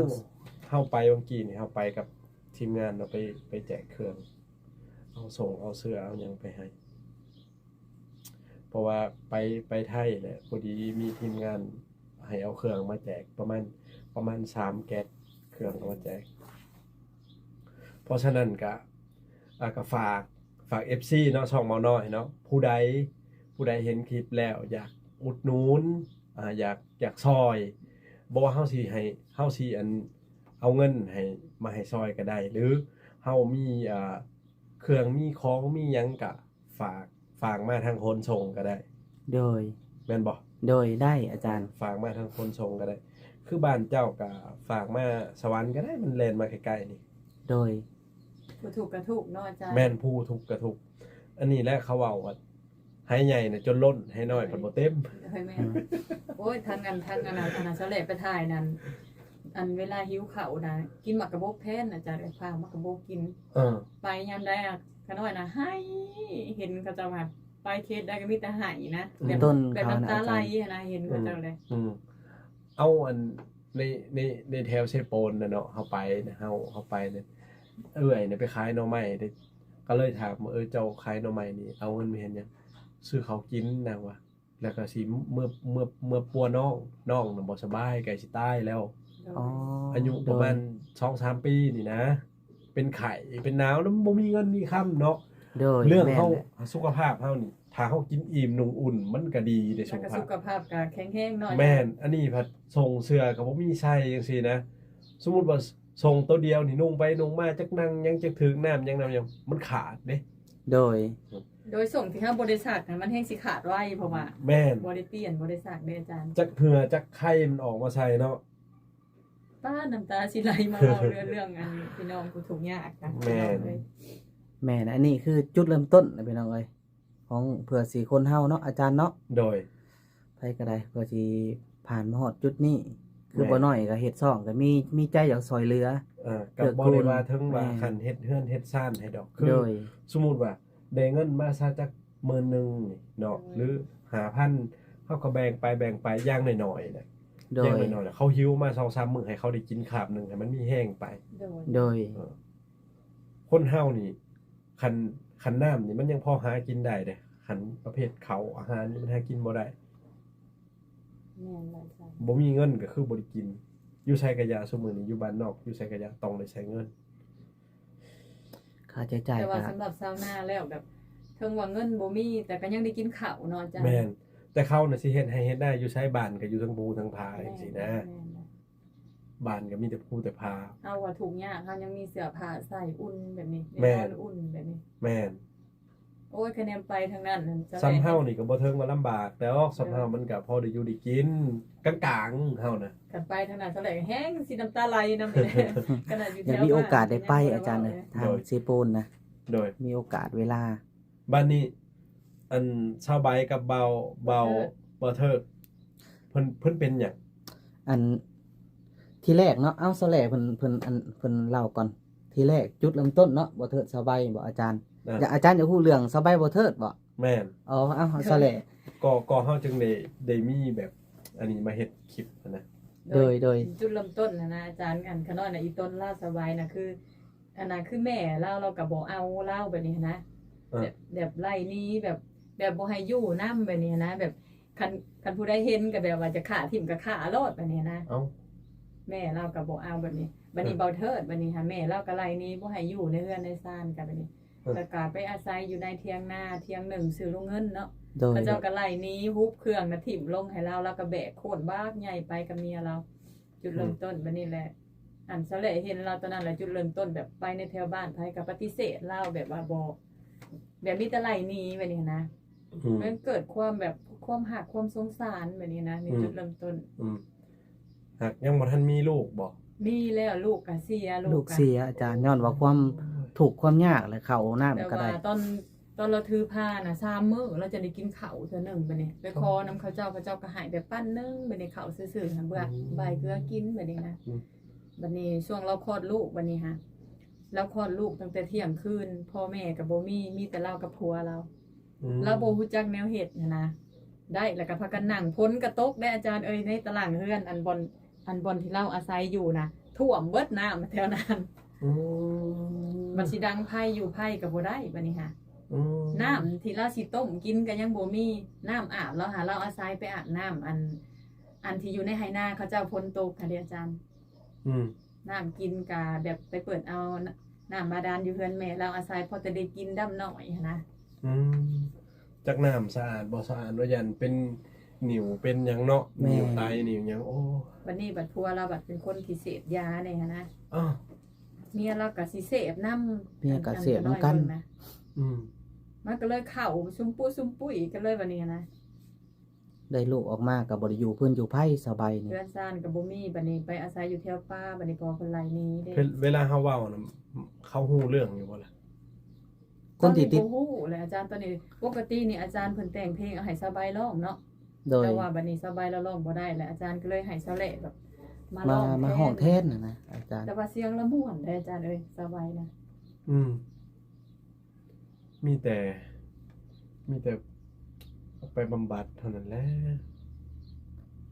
ເຮົາໄປວັງກີ້ນີ້ ເຮົາໄປກັບທີມງານເນາະ ໄປ ໄປແຈກເຄື່ອງ ເອົາສົ້ງ ເອົາເສື້ອ ເອົາຫຍັງໄປໃຫ້ ເພາະວ່າໄປ ໄປໄທແຫຼະ ພໍດີມີທີມງານໃຫ້ເອົາເຄື່ອງມາແຈກ ປະມານ ປະມານສາມແກັດ ເຄື່ອງເອົາມາແຈກ ເພາະສະນັ້ນກະ ອ່າ ກະຝາກ ຝາກເອັຟຊີເນາະ ຊ່ອງເບົານ້ອຍເນາະ ຜູ້ໃດ ຜູ້ໃດເຫັນຄລິບແລ້ວຢາກອຸດໜູນ ອ່າ ຢາກ ຢາກຊ່ອຍ ບໍ່ວ່າເຮົາຊິໃຫ້ ເຮົາຊິ ອັນ ເອົາເງິນໃຫ້ ມາໃຫ້ຊ່ອຍກໍໄດ້ ຫຼືເຮົາມີ ອ່າ ເຄື່ອງ ມີຂອງ ມີຫຍັງກະ ຝາກ ຝາກມາທາງຂົນສົ່ງກໍໄດ້ ໂດຍ ແມ່ນບໍ່? ໂດຍ ໄດ້ອາຈານ ຝາກມາທາງຂົນສົ່ງກໍໄດ້ ຄືບ້ານເຈົ້າກໍຝາກມາສະຫວັນກໍໄດ້ ມັນແລ່ນມາໃກ້ໆນີ້ ໂດຍ ບໍ່ທຸກກໍທຸກເນາະອາຈານ ແມ່ນ ຜູ້ທຸກກໍທຸກ ອັນນີ້ແຫຼະເຂົາເວົ້າວ່າ ໄຮ່ໃຫຍ່ນະຈົນລົ້ນ ໄຮ່ນ້ອຍພັດບໍ່ເຕັມ ໂດຍ ແມ່ນ ອືມ ໂອ້ຍ ທັງອັນ ທັງອັນນັ້ນ ອັນນັ້ນ ຊາວແຫຼະໄປຖ່າຍນັ້ນ ອັນເວລາຫິວເຂົ້ານະ ກິນໝາກກະບົກແທນ ອາຈານເອີຍ ພາໝາກກະບົກກິນ ເອີ ໄປຍາມໃດອະ ຂະນ້ອຍນະໄຫ້ ເຫັນເຂົາເຈົ້າວ່າໄປເຂດໃດກໍມີແຕ່ໄຫ້ນະ ອືມ ແບບ ຕົ້ນ ແບບນ້ຳຕາໄຫຼຫັ້ນນະ ເຫັນເຂົາເຈົ້າເລີຍ ອືມ ເອົາ ອັນ ໃນ ໃນ ໃນແຖວເຊໂປນນະເນາະ ເຮົາໄປນະ ເຮົາ ເຮົາໄປນະ ເອື້ອຍນະໄປຂາຍໜໍ່ໄມ້ເດ້ ກໍເລີຍຖາມວ່າ ເອີ ເຈົ້າຂາຍໜໍ່ໄມ້ນີ້ ເອົາເງິນໄປເຮັດຫຍັງ? ຊື້ເຂົ້າກິນ ນາງວ່າ ແລ້ວກໍຊິເມືອ ເມືອ ເມືອປົວນ້ອງ ນ້ອງນະບໍ່ສະບາຍ ໃກ້ຊິຕາຍແລ້ວ ໂດຍ ອໍ ອາຍຸປະມານ ໂດຍ ສອງສາມປີນີ້ນະ ເປັນໄຂ້ເປັນໜາວນຳ ບໍ່ມີເງິນມີຄຳເນາະ ໂດຍ ເລື່ອງເຮົາ ແມ່ນແຫຼະ ສຸຂະພາບເຮົານີ້ ຖ້າເຮົາກິນອີ່ມນຸ່ງອຸ່ນ ມັນກໍດີເດ້ ສຸຂະພາບ ສຸຂະພາບກໍແຂງແຮງເນາະ ແມ່ນ ອາຈານ ອັນນີ້ພັດ ສົ່ງເສື້ອກໍບໍ່ມີໃສ່ຈັ່ງຊີ້ນະ ສົມມຸດວ່າ ສ- ສົ່ງໂຕດຽວນີ້ນຸ່ງໄປນຸ່ງມາ ຈັກນັ່ງຫຍັງ ຈັກຖືກນ້ຳຫຍັງ ນ້ຳຫຍັງ ມັນຂາດເດ້ ໂດຍ ໂດຍ ໂດຍ ສົ່ງທີ່ເຮົາບໍ່ໄດ້ຊັກຫັ້ນ ມັນແຮ່ງຊິຂາດໄວ ເພາະວ່າ ແມ່ນ ບໍ່ໄດ້ປ່ຽນ ບໍ່ໄດ້ຊັກເດ້ອາຈານ ຈັກເຫື່ອຈັກໄຂ່ມັນອອກມາໃສ່ເນາະ ປ້າ ນ້ຳຕາຊິໄຫຼມາເວົ້າເລື່ອງ ເລື່ອງອັນພີ່ນ້ອງຜູ້ທຸກຍາກນະ ແມ່ນ ພີ່ນ້ອງເອີຍ ແມ່ນ ອັນນີ້ຄືຈຸດເລີ່ມຕົ້ນນະ ພີ່ນ້ອງເອີຍ ຂອງເພື່ອຊິຄົນເຮົາເນາະ ອາຈານເນາະ ໂດຍ ໃຜກໍໄດ້ ເພື່ອຊິຜ່ານມາຮອດຈຸດນີ້ ຄື ແມ່ນ ບໍ່ໜ້ອຍກໍເຮັດຊ່ອງ ກໍມີ ມີໃຈຢາກຊ່ອຍເຫຼືອ ເອີ ກໍບໍ່ໄດ້ວ່າເຖິງວ່າ ແມ່ນ ຂັ້ນເຮັດເຮືອນເຮັດຊານໃຫ້ດອກ ຄື ໂດຍ ສົມມຸດວ່າໄດ້ເງິນມາຊະຈັກໝື່ນໜຶ່ງນີ້ເນາະ ໂດຍ ຫຼື ຫ້າພັນ ເຮົາກໍແບ່ງໄປ ແບ່ງໄປຢ່າງໜ້ອຍໆນະ ໂດຍ ຢ່າງໜ້ອຍໆນະ ເຂົາຫິວມາສອງສາມມື້ ໃຫ້ເຂົາໄດ້ກິນຄາບໜຶ່ງ ໃຫ້ມັນມີແຮງໄປ ໂດຍ ໂດຍ ເອີ ຄົນເຮົານີ້ ຄັນ ຄັນນ້ຳນີ້ມັນຍັງພໍຫາກິນໄດ້ເດ້ ຄັນປະເພດເຂົ້າອາຫານນີ້ມັນຫາກິນບໍ່ໄດ້ ແມ່ນແຫຼະ ບໍ່ມີເງິນກໍຄືບໍ່ໄດ້ກິນ ຢູ່ໃສກະຢ່າ ຊຸມື້ນີ້ຢູ່ບ້ານນອກ ຢູ່ໃສກະຢ່າ ຕ້ອງໄດ້ໃຊ້ເງິນ. ຄ່າໃຊ້ຈ່າຍ ແຕ່ວ່າ ກໍ ສຳລັບຊາວນາແລ້ວ ແບບ ເຖິງວ່າເງິນບໍ່ມີ ແຕ່ກໍຍັງໄດ້ກິນເຂົ້າເນາະອາຈານ. ແມ່ນ ແຕ່ເຂົານະຊິເຮັດໄຮ່ເຮັດນາຢູ່ໃສ ບ້ານກໍຢູ່ເທິງພູເທິງຜາ ແມ່ນ ຈັ່ງຊີ້ນະ. ແມ່ນ ແມ່ນ ແມ່ນ. ບ້ານກໍມີແຕ່ພູແຕ່ຜາ. ເຮົາວ່າທຸກຍາກ ເຮົາຍັງມີເສື້ອຜ້າໃສ່ອຸ່ນແບບນີ້ ໄດ້ ແມ່ນ ນອນອຸ່ນແບບນີ້. ແມ່ນ. ໂອ້ຍ ຄະແນນໄປທາງນັ້ນ ສ່ຳເຮົານີ້ກໍບໍ່ເຖິງວ່າລຳບາກດອກ ສ່ຳເຮົາມັນກໍພໍໄດ້ຢູ່ໄດ້ກິນ ກາງໆ ເຮົານະ. ຄັນໄປທາງນັ້ນ ສະແຫຼງແຮງຊິນ້ຳຕາໄຫຼນຳ ຂະໜາດຢູ່ແຖວ ຢາກມີໂອກາດໄດ້ໄປ ອາຈານເອີຍ ທາງເຊໂປນນະ. ໂດຍ ມີໂອກາດເວລາ. ບາດນີ້ ອັນ ຊາວໃບກັບເບົາ ເບົາ ເຕີດ ເບົາເທີດ ເພິ່ນ ເພິ່ນເປັນຫຍັງ? ອັນ ທີແລກເນາະ ເອົາ ສະແຫຼເພິ່ນ ເພິ່ນ ອັນ ເພິ່ນເລົ່າກ່ອນ. ທີແລກຈຸດເລີ່ມຕົ້ນເນາະ ບໍ່ເທີດ ສາວໃບ ບໍ່ ອາຈານ? ອ່າ ຢາກ ອາຈານຢາກຮູ້ເລື່ອງສາວໃບ ບໍ່ເທີດ ບໍ່? ແມ່ນ. ອໍ ເອົາ ສາວແຫຼ ກໍ ກໍເຮົາຈຶ່ງໄດ້ ໄດ້ມີແບບອັນນີ້ມາເຮັດຄລິບຫັ້ນນະ. ໂດຍ ໂດຍ ໂດຍ ຈຸດເລີ່ມຕົ້ນຫັ້ນນະ ອາຈານ ອັນ ຂະນ້ອຍນະ ອີ່ຕົນລາວ ສາວໃບນະ ຄື ອັນນັ້ນ ຄືແມ່ລາວ ລາວກໍບໍ່ເອົາລາວແບບນີ້ຫັ້ນນະ. ເອີ ແບບ ແບບໄລ່ໜີ ແບບ ແບບບໍ່ໃຫ້ຢູ່ນຳແບບນີ້ຫັ້ນນະ ແບບ ຄັນ ຄັນຜູ້ໃດເຫັນກໍແບບວ່າຈະຂ້າຖິ້ມກໍຂ້າໂລດແບບນີ້ນະ. ເອົ້າ ແມ່ລາວກໍບໍ່ເອົາແບບນີ້. ບາດນີ້ ເອີ ເບົາເທີດ ບາດນີ້ຫາແມ່ລາວກໍໄລ່ໜີ ບໍ່ໃຫ້ຢູ່ໃນເຮືອນໃນຊານ ກໍແບບນີ້. ເອີ ແລ້ວກໍໄປອາໄສຢູ່ໃນຖຽງນາຖຽງໜຶ່ງ ຊື່ລຸງເງິນເນາະ. ໂດຍ ເຂົາເຈົ້າກໍໄລ່ໜີ ຮຸບເຄື່ອງນະຖິ້ມລົງໃຫ້ລາວ ລາວກໍແບກໂຄນບັກໃຫຍ່ໄປກັບເມຍລາວ. ຈຸດເລີ່ມ ອືມ ຕົ້ນບາດນີ້ແຫຼະ ອັນສາວແຫຼເຫັນລາວຕອນນັ້ນແຫຼະ ຈຸດເລີ່ມຕົ້ນແບບໄປໃນແຖວບ້ານໃຜກໍປະຕິເສດລາວ ແບບວ່າບໍ່ ແບບມີແຕ່ໄລ່ໜີແບບນີ້ນະ. ອືມ ມັນເກີດຄວາມແບບ ຄວາມຮັກຄວາມສົງສານແບບນີ້ນະ ໃນ ອືມ ຈຸດເລີ່ມຕົ້ນ. ອືມ ຫາກຍັງບໍ່ທັນມີລູກບໍ່? ມີແລ້ວ ລູກກໍເສຍ ລູກກໍ ລູກເສຍ ອາຈານ ຍ້ອນວ່າຄວາມ ໂອ້ຍ ທຸກຄວາມຍາກ ແລະ ເຂົ້ານ້ຳກໍໄດ້ ແຕ່ວ່າຕອນ ຕອນລາວຖືພານະ ສາມມື້ລາວຈະໄດ້ກິນເຂົ້າເທື່ອໜຶ່ງ. ບາດນີ້ໄປຂໍນຳເຂົາເຈົ້າ ເຂົາເຈົ້າກໍໃຫ້ແບບປັ້ນໜຶ່ງ ບາດນີ້ເຂົ້າຊື່ໆ ຫາເບືອ ອືມ ບາຍເກືອກິນ ບາດນີ້ນະ. ອືມ ບາດນີ້ຊ່ວງລາວຄອດລູກ ບາດນີ້ຫາ ລາວຄອດລູກຕັ້ງແຕ່ທ່ຽງຄືນ ພໍ່ແມ່ກໍບໍ່ມີ ມີແຕ່ລາວກັບຜົວລາວ. ອືມ ລາວບໍ່ຮູ້ຈັກແນວເຮັດຫັ້ນນະ ໄດ້ ແລ້ວກໍພາກັນນັ່ງ ຝົນກໍຕົກເດ້ອາຈານເອີຍ ໃນຕາລ່າງເຮືອນ ອັນບ່ອນ ອັນບ່ອນທີ່ລາວອາໄສຢູ່ນະ ຖ້ວມເບິດນ້ຳແຖວນັ້ນ. ອືມ ບັດຊິດັງໄຟຢູ່ ໄຟກໍບໍ່ໄດ້ບາດນີ້ຫາ. ອືມ ນ້ຳທີ່ລາວຊິຕົ້ມກິນກໍຍັງບໍ່ມີ ນ້ຳອາບລາວຫາ ລາວອາໄສໄປອາບນ້ຳ ອັນ ອັນທີ່ຢູ່ໃນໄຮ່ນາເຂົາເຈົ້າ ຝົນຕົກຫັ້ນເດ້ອາຈານ. ອືມ ນ້ຳກິນກະແບບໄປເປີດເອົາ ນ- ນ້ຳບາດານຢູ່ເຮືອນແມ່ລາວ ອາໄສພໍແຕ່ໄດ້ກິນດຳໜ້ອຍຫັ້ນນະ. ອືມ ຈັກນ້ຳສະອາດບໍ່ສະອາດ ວ່າຢ້ານເປັນໜິວເປັນຫຍັງເນາະ. ແມ່ນ ໜິວໄຕໜິວຫຍັງ ໂອ້ ບັດນີ້ບັດຜົວລາວບັດເປັນຄົນທີ່ເສບຢາແດ່ຫັ້ນນະ. ອ້າວ ເມຍລາວກະຊິເສບນຳ ເມຍກະເສບນຳກັນ. ອືມ ມັນກໍເລີຍເຂົ້າຊຸມປຸຊຸມປຸຍກັນເລີຍບັດນີ້ຫັ້ນນະ. ໄດ້ລູກອອກມາກໍບໍ່ໄດ້ຢູ່ພື້ນຢູ່ໄພ ສາວໃບນີ້ ເຮືອນຊານກໍບໍ່ມີ ບັດນີ້ໄປອາໄສຢູ່ແຖວປ່າ ບັດນີ້ພໍ່ເພິ່ນໄລ່ໜີເດ້. ເວ- ເວລາເຮົາເວົ້ານະ ເຂົາຮູ້ເລື່ອງຢູ່ບໍ່ລະ? ຄົນທີ່ຕິດ ຕອນນີ້ບໍ່ຮູ້ແຫຼະອາຈານ. ຕອນນີ້ປົກກະຕິນີ້ອາຈານເພິ່ນແຕ່ງເພງເອົາໃຫ້ສາວໃບຮ້ອງເນາະ. ໂດຍ ແຕ່ວ່າບັດນີ້ສາວໃບລາວຮ້ອງບໍ່ໄດ້ແຫຼະ ອາຈານກໍເລີຍໃຫ້ສາວແຫຼແບບມາ ມາ ມາຮ້ອງແທນຫັ້ນນະອາຈານ. ແຕ່ວ່າສຽງລາວມ່ວນເດ້ອາຈານເອີຍ ສາວໃບນະ. ອືມ ມີແຕ່ ມີແຕ່ໄປບຳບັດເທົ່ານັ້ນແຫຼະ.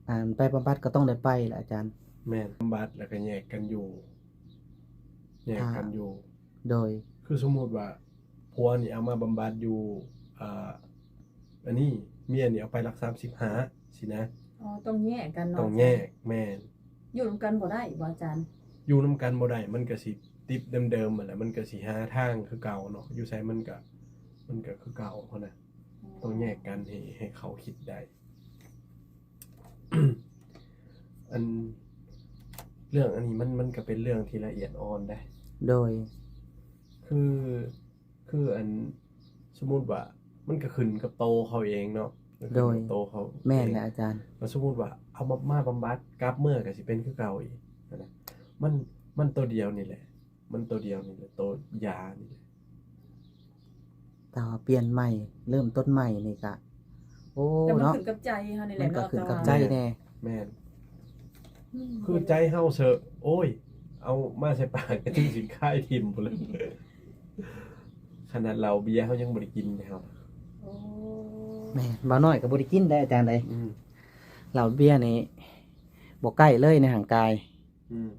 ອັນໄປບຳບັດກໍຕ້ອງໄດ້ໄປແຫຼະອາຈານ. ແມ່ນ ບຳບັດແລ້ວກໍແຍກກັນຢູ່ ແຍກກັນຢູ່. ໂດຍ ຄືສົມມຸດວ່າຜົວນີ້ເອົາມາບຳບັດຢູ່ ອ່າ ອັນນີ້ ເມຍນີ້ເອົາໄປຫຼັກສາມສິບຫ້າຊີ້ນະ. ອໍ ຕ້ອງແຍກກັນເນາະ ຕ້ອງແຍກ. ແມ່ນ ຢູ່ນຳກັນບໍ່ໄດ້ບໍ່ອາຈານ? ຢູ່ນຳກັນບໍ່ໄດ້ ມັນກໍຊິຕິດເດີມໆຫັ້ນແຫຼະ ມັນກໍຊິຫາທາງຄືເກົ່າເນາະ. ຢູ່ໃສມັນກໍ ມັນກໍຄືເກົ່າຫັ້ນນະ. ອືມ ຕ້ອງແຍກກັນໃຫ້ ໃຫ້ເຂົາຄິດໄດ້. ອັນ ເລື່ອງອັນນີ້ມັນ ມັນກໍເປັນເລື່ອງທີ່ລະອຽດອ່ອນເດ້. ໂດຍ ຄື ຄືອັນ ສົມມຸດວ່າມັນກໍຂຶ້ນກັບໂຕເຂົາເອງເນາະ. ໂດຍ ໂຕເຂົາເອງ. ແມ່ນແຫຼະອາຈານ. ແລ້ວສົມມຸດວ່າເອົາມາ ມາບຳບັດ ກັບເມືອກໍຊິເປັນຄືເກົ່າອີກຫັ້ນນະ. ມັນ ມັນໂຕດຽວນີ້ແຫຼະ ມັນໂຕດຽວນີ້ແຫຼະ ໂຕຢານີ້ແຫຼະ. ຖ້າວ່າປ່ຽນໃໝ່ ເລີ່ມຕົ້ນໃໝ່ນີ້ກະ ໂອ້ ແຕ່ມັນ ເນາະ ຂຶ້ນກັບໃຈເຮົານີ້ແຫຼະ ມັນກໍ ເນາະ ຂຶ້ນກັບໃຈແດ່. ແມ່ນ ອືມ ຄືໃຈເຮົາເຊີ ໂອ້ຍ ເອົາມາໃສ່ປາກກໍຖືຊິຂາຍຖິ້ມພຸ້ນແຫຼະ. ຂະໜາດເຫຼົ້າເບຍເຮົາຍັງບໍ່ໄດ້ກິນເດ້ເຮົາ. ໂອ້ ແມ່ນ ບ່າວນ້ອຍກໍບໍ່ໄດ້ກິນໄດ໋ອາຈານໃດ໋. ອືມ ເຫຼົ້າເບຍນີ້ບໍ່ໃກ້ເລີຍໃນຮ່າງກາຍ. ອືມ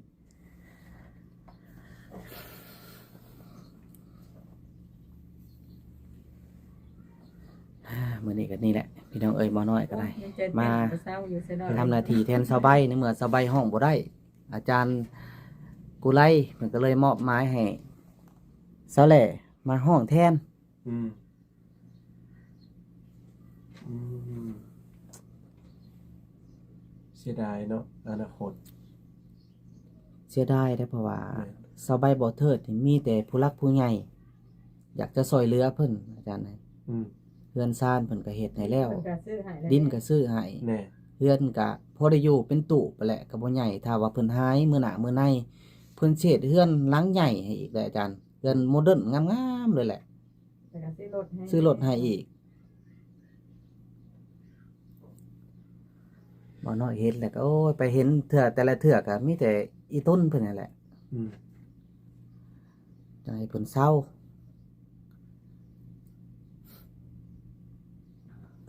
ອ່າ ມື້ນີ້ກໍນີ້ແຫຼະພີ່ນ້ອງເອີຍ ໝໍນ້ອຍກໍໄດ້ ໂອ້ຍ ຍັງໃຈເຕັ້ນ ມາ ບໍ່ເຊົາຢູ່ຊະໜ້ອຍ ທຳໜ້າທີ່ແທນສາວໃບ ໃນເມື່ອສາວໃບຮ້ອງບໍ່ໄດ້ ອາຈານກຸໄລເພິ່ນກໍເລີຍມອບໝາຍໃຫ້ ສາວແຫຼມາຮ້ອງແທນ. ອືມ ອືມ ເສຍດາຍເນາະ ອະນາຄົດ. ເສຍດາຍເດ້ ເພາະວ່າ ແມ່ນ ສາວໃບບໍ່ເທີດນີ້ມີແຕ່ຜູ້ຫຼັກຜູ້ໃຫຍ່ ຢາກຈະຊ່ອຍເຫຼືອເພິ່ນ ອາຈານ. ອືມ ເຮືອນຊານເພິ່ນກໍເຮັດໃຫ້ແລ້ວ ເພິ່ນກໍຊື້ໃຫ້ແລ້ວ ດິນກໍຊື້ໃຫ້ ແນ່ ເຮືອນກໍພໍໄດ້ຢູ່ເປັນຕູບແຫຼະ ກໍບໍ່ໃຫຍ່. ຖ້າວ່າເພິ່ນຫາຍມື້ໜ້າມື້ໃນ ເພິ່ນຊິເຮັດເຮືອນຫຼັງໃຫຍ່ໃຫ້ອີກເດ້ອາຈານ ເຮືອນໂມເດີນງາມໆເລີຍແຫຼະ ແລ້ວກໍຊື້ລົດໃຫ້ ຊື້ລົດໃຫ້ອີກ. ບ່າວນ້ອຍເຫັນແລ້ວກໍ ໂອ້ຍ ໄປເຫັນເທື່ອ ແຕ່ລະເທື່ອກໍມີແຕ່ອີ່ຕົນເພິ່ນນັ້ນແຫຼະ. ອືມ ຈັ່ງໃຫ້ເພິ່ນເຊົາ.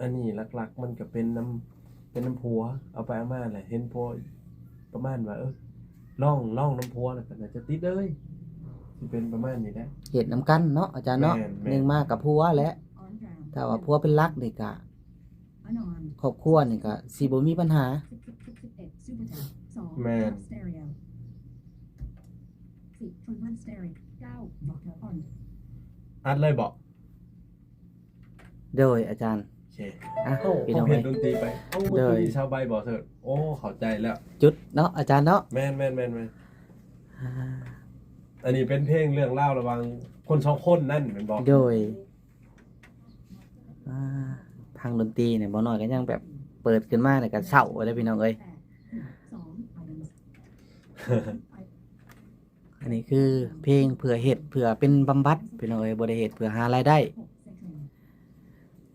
ອັນນີ້ຫຼັກໆມັນກໍເປັນນຳ ເປັນນຳຜົວ ເອົາໄປເອົາມາແຫຼະ ເຫັນຜົວປະມານວ່າ ເອີ ລອງ ລອງນຳຜົວແລ້ວກໍໜ້າຈະຕິດເລີຍ ຊິເປັນປະມານນີ້ແຫຼະ. ເຮັດນຳກັນເນາະອາຈານເນາະ ແມ່ນໆ ໜຶ່ງມາກັບຜົວແຫຼະ ຖ້າວ່າຜົວເປັນຫຼັກນີ້ກະ ຄອບຄົວນີ້ກະຊິບໍ່ມີບັນຫາ. ແມ່ນ ອັດເລີຍບໍ? ໂດຍອາຈານ. ໂອເຄ ອ່ະ ໂອ້ ພີ່ນ້ອງເອີຍ ເພງດົນຕີໄປ. ໂອ້ ໂດຍ ເມື່ອກີ້ນີ້ຊາວໃບບໍ່ເທີດ. ໂອ້ ເຂົ້າໃຈແລ້ວ ຈຸດເນາະອາຈານເນາະ. ແມ່ນໆໆໆ ອ່າ ອັນນີ້ເປັນເພງເລື່ອງລາວລະຫວ່າງຄົນສອງຄົນນັ້ນແມ່ນບໍ່? ໂດຍ ອ່າ ທາງດົນຕີນີ້ ບ່າວນ້ອຍກໍຍັງແບບເປີດຂຶ້ນມານີ້ກໍເສົ້າເລີຍພີ່ນ້ອງເອີຍ. ອັນນີ້ຄືເພງເພື່ອເຮັດ ເພື່ອເປັນບຳບັດພີ່ນ້ອງເອີຍ ບໍ່ໄດ້ເຮັດເພື່ອຫາລາຍໄດ້.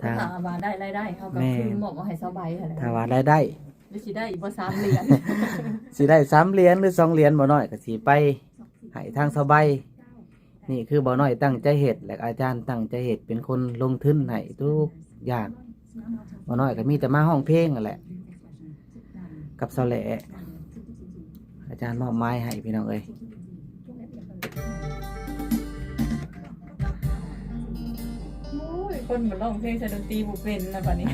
ຖ້າ ຖ້າວ່າໄດ້ລາຍໄດ້ ເຮົາກໍ ແມ່ນ ຄືມອບເອົາໃຫ້ຊາວໃບຫັ້ນແຫຼະ. ຖ້າວ່າລາຍໄດ້ ຫຼືຊິໄດ້ອີກບໍ່ ສາມຫຼຽນ ຊິໄດ້ສາມຫຼຽນ ຫຼື ສອງຫຼຽນ ບ່າວນ້ອຍກໍຊິໄປໃຫ້ທາງຊາວໃບ. ນີ້ຄືບ່າວນ້ອຍຕັ້ງໃຈເຮັດ ແລະ ອາຈານຕັ້ງໃຈເຮັດ ເປັນຄົນລົງທຶນໃຫ້ທຸກຢ່າງ. ບ່າວນ້ອຍກໍມີແຕ່ມາຮ້ອງເພງຫັ້ນແຫຼະ ກັບສາວແຫຼ. ອາຈານມອບໝາຍໃຫ້ພີ່ນ້ອງເອີຍ. ໂອ້ຍ ຄົນບໍ່ຮ້ອງເພງໃສ່ດົນຕີບໍ່ເປັນລະບາດນີ້.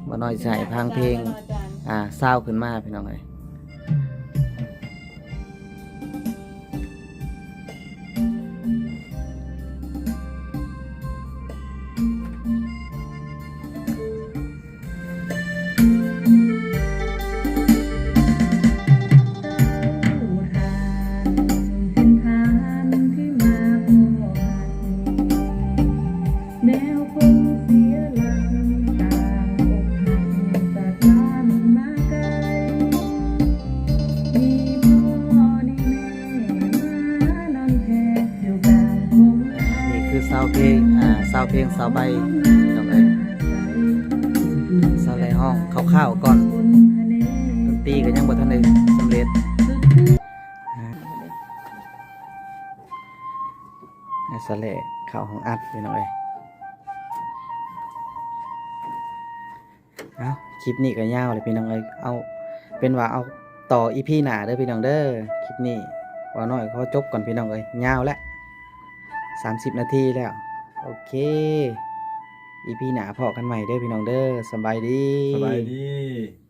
ບ່າວນ້ອຍຊິໃຫ້ພາງເພງ ອາຈານ ອ່າ ຊາວຂຶ້ນມາພີ່ນ້ອງເອີຍ. ນີ້ຄືຊາວເພງ ອ່າ ຊາວເພງຊາວໃບພີ່ນ້ອງເອີຍ. ຊາວແຫຼຮ້ອງຄ່າວໆກ່ອນ ດົນຕີກໍຍັງບໍ່ທັນໄດ້ສຳເລັດ. ອ່າ ສາວແຫຼເຂົ້າຫ້ອງອັດພີ່ນ້ອງເອີຍ. ເອົ້າ ຄລິບນີ້ກໍຍາວແລ້ວພີ່ນ້ອງເອີຍ. ເອົາເປັນວ່າເອົາຕໍ່ອີພີໜ້າເດີພີ່ນ້ອງເດີ. ຄລິບນີ້ບ່າວນ້ອຍຂໍຈົບກ່ອນພີ່ນ້ອງເອີຍ ຍາວແລ້ວ ສາມສິບນາທີແລ້ວ. ໂອເຄ ອີພີໜ້າພໍ້ກັນໃໝ່ເດີພີ່ນ້ອງເດີ. ສະບາຍດີ ສະບາຍດີ.